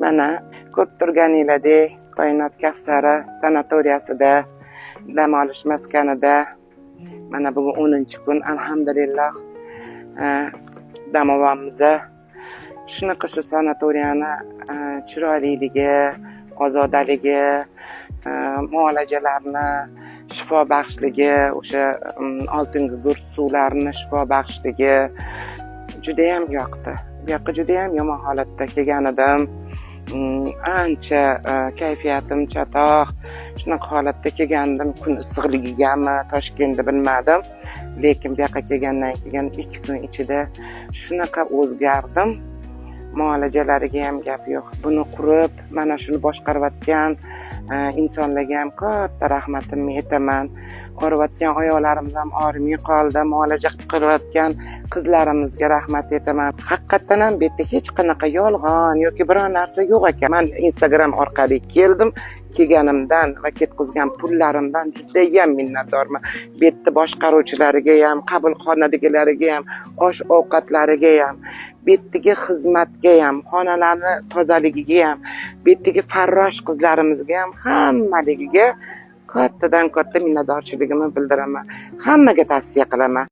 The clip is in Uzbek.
Mana, ko'rib turganinglardek, Koinot Kavsari sanatoriyasida, dam olish maskanida mana bugun 10-kun, alhamdulillah, dam olyapmiz. Shunaqa shu sanatoriyani chiroyliligi, ozodaligi, muolajalarni shifobaxshligi, o'sha oltin gugurt suvlarini shifobaxshligi judayam yoqdi. Bu yoqqa judayam yomon holatda kelgan edim. Ancha kayfiyatim chatoq, shunaqa holatda kelgandim. Kun issiqligigami, Toshkentda, bilmadim, lekin bu yoqqa kelgandan keyin 2 kun ichida shunaqa o'zgardim. Muolajalariga ham gap yo'q. Buni qurib, mana shuni boshqarayotgan insonlarga ham katta rahmatimni aytaman. Og'riyotgan oyoqlarimiz ham og'rimay qoldi. Muolaja qilayotgan qizlarimizga rahmat aytaman. Haqiqatdan ham bu yerda hech qanaqa yolg'on yoki biror narsa yo'q ekan. Man Instagram orqali keldim. Kelganimdan va ketkazgan pullarimdan judayam minnatdorman. Bu yerda boshqaruvchilariga ham, qabulxonadagilariga ham, osh ovqatlariga ham, bu yerdagi xizmatga ham, xonalarni tozaligiga ham, bu yerdagi farrosh qizlarimizga ham, hammaligiga kattadan katta minnatdorchiligimni bildiraman. Hammaga tavsiya qilaman.